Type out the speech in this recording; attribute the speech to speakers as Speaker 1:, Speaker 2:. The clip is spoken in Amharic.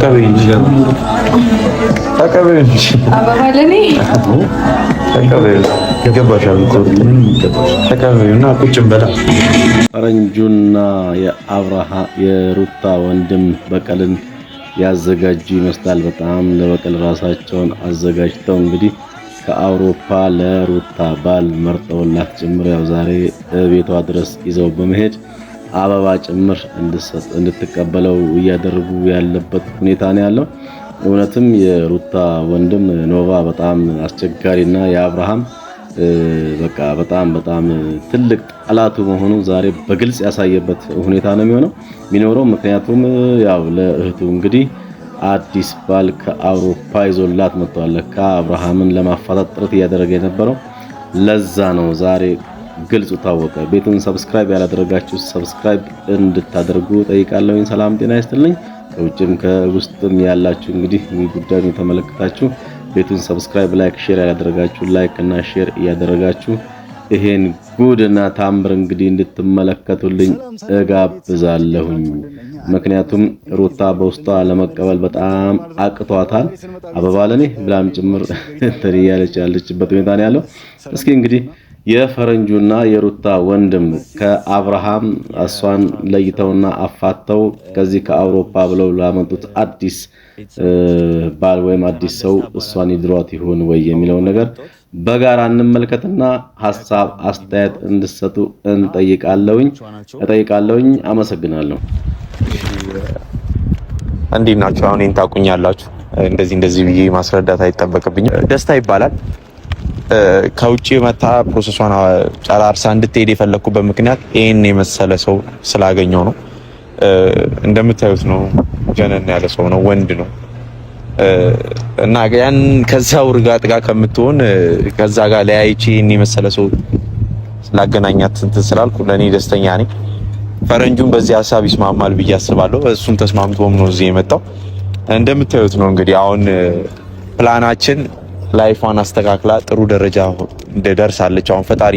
Speaker 1: ተቀበይ እንጂ፣ ተቀበይ እንጂ።
Speaker 2: አበባ ለኔ?
Speaker 1: ተቀበይ። ይገባሻል እኮ፣ ተቀበይ እና ቁጭ በላ።
Speaker 3: ፈረንጁና የአብርሃ የሩታ ወንድም በቀልን ያዘጋጁ ይመስላል። በጣም ለበቀል ራሳቸውን አዘጋጅተው እንግዲህ ከአውሮፓ ለሩታ ባል መርጠውላት ጭምር ያው ዛሬ ቤቷ ድረስ ይዘው በመሄድ አበባ ጭምር እንድትቀበለው እያደረጉ ያለበት ሁኔታ ነው ያለው። እውነትም የሩታ ወንድም ኖቫ በጣም አስቸጋሪና የአብርሃም በቃ በጣም በጣም ትልቅ ጠላቱ መሆኑ ዛሬ በግልጽ ያሳየበት ሁኔታ ነው የሚሆነው የሚኖረው። ምክንያቱም ያው ለእህቱ እንግዲህ አዲስ ባል ከአውሮፓ ይዞላት መጥቷል። ለካ አብርሃምን ለማፋታት ጥረት እያደረገ የነበረው ለዛ ነው። ዛሬ ግልጹ ታወቀ። ቤቱን subscribe ያላደረጋችሁ subscribe እንድታደርጉ ጠይቃለሁኝ። ሰላም ጤና ይስጥልኝ። ከውጭም ከውስጥም ያላችሁ እንግዲህ ጉዳዩን የተመለከታችሁ ቤቱን subscribe፣ like፣ share ያላደረጋችሁ like እና share እያደረጋችሁ ይሄን ጉድና ታምር እንግዲህ እንድትመለከቱልኝ እጋብዛለሁኝ። ምክንያቱም ሩታ በውስጧ ለመቀበል በጣም አቅቷታል። አበባ ለኔ ብላም ጭምር እንትን እያለች ያለችበት ሁኔታ ነው ያለው። እስኪ እንግዲህ የፈረንጁና የሩታ ወንድም ከአብርሃም እሷን ለይተውና አፋተው ከዚህ ከአውሮፓ ብለው ላመጡት አዲስ ባል ወይም አዲስ ሰው እሷን ይድሯት ይሆን ወይ የሚለውን ነገር በጋራ እንመልከትና ሀሳብ አስተያየት እንድሰጡ እንጠይቃለሁኝ እጠይቃለሁኝ። አመሰግናለሁ።
Speaker 1: እንዴት ናችሁ? አሁን እኔን ታውቁኛላችሁ። እንደዚህ እንደዚህ ብዬ ማስረዳት አይጠበቅብኝም። ደስታ ይባላል። ከውጭ መታ process ኧን ጨራርሳ እንድትሄድ የፈለግኩበት ምክንያት ይህን የመሰለ ሰው ስላገኘው ነው። እንደምታዩት ነው። ጀነን ያለ ሰው ነው፣ ወንድ ነው እና ያን ከዛ ውርጋጥ ጋር ከምትሆን ከዛ ጋር ለያይቼ ይህን የመሰለ ሰው ስላገናኛት እንትን ስላልኩ ለእኔ ደስተኛ ነኝ። ፈረንጁን በዚህ ሀሳብ ይስማማል ብዬ አስባለሁ። እሱም ተስማምቶም ነው እዚህ የመጣው። እንደምታዩት ነው እንግዲህ አሁን plan ኣችን life ኧን አስተካክላ ጥሩ ደረጃ እንደደርሳለች። አሁን ፈጣሪ